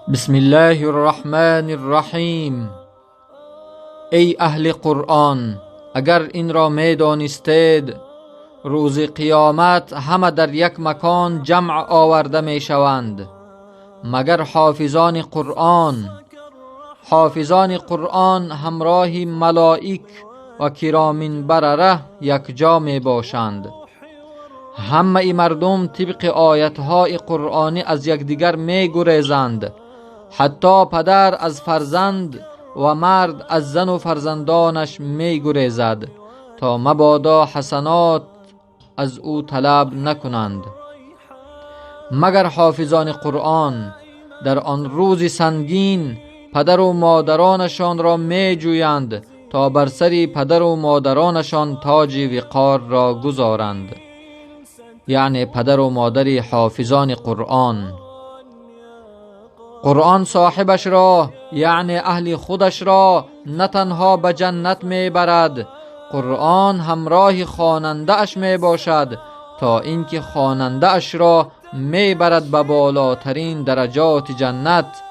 بسم الله الرحمن الرحیم. ای اهل قرآن، اگر این را می دانستید، روز قیامت همه در یک مکان جمع آورده می شوند مگر حافظان قرآن. حافظان قرآن همراه ملائک و کرام برره یک جا می باشند. همه مردم طبق آیتهای قرآنی از یکدیگر می گریزند، حتی پدر از فرزند و مرد از زن و فرزندانش می گریزد تا مبادا حسنات از او طلب نکنند. مگر حافظان قرآن در آن روز سنگین پدر و مادرانشان را می جویند تا بر سر پدر و مادرانشان تاج وقار را گذارند، یعنی پدر و مادر حافظان قرآن. قرآن صاحبش را، یعنی اهل خودش را، نه تنها به جنت می برد، قرآن همراه خواننده اش می باشد تا اینکه خواننده اش را می برد به بالاترین درجات جنت.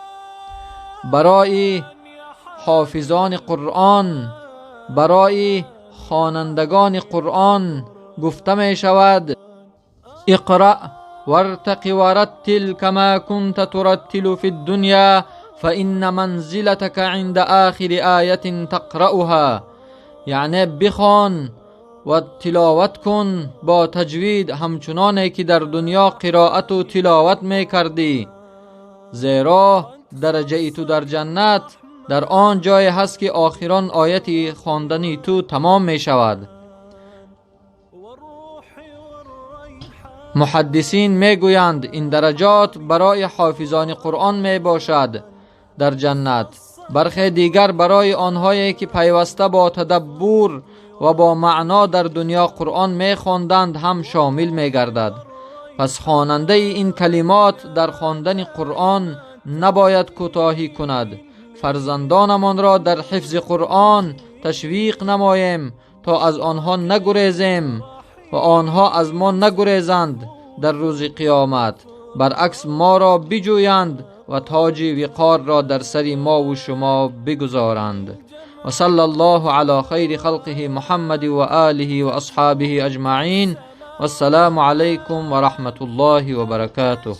برای حافظان قرآن، برای خوانندگان قرآن گفته می شود: اقرأ وارتق ورتل كما كنت ترتل في الدنيا فإن منزلتك عند آخر آية تقرأها. یعنی بخوان و تلاوت کن با تجوید همچنانه که در دنیا قرائت و تلاوت می کردی، زیرا درجه تو در جنت در آن جای هست که آخران آیت خواندنی تو تمام می شود. محدثین می گویند این درجات برای حافظان قرآن می باشد در جنت، برخی دیگر برای آنهایی که پیوسته با تدبر و با معنا در دنیا قرآن می خواندند هم شامل می گردد. پس خواننده این کلمات در خواندن قرآن نباید کوتاهی کند. فرزندانمان را در حفظ قرآن تشویق نماییم تا از آنها نگریزیم و آنها از ما نگریزند در روز قیامت، برعکس ما را بجویند و تاج وقار را در سر ما و شما بگذارند. و صلی الله علی خیر خلقه محمد و آله و اصحابه اجمعین. والسلام علیکم و رحمت الله و برکاته.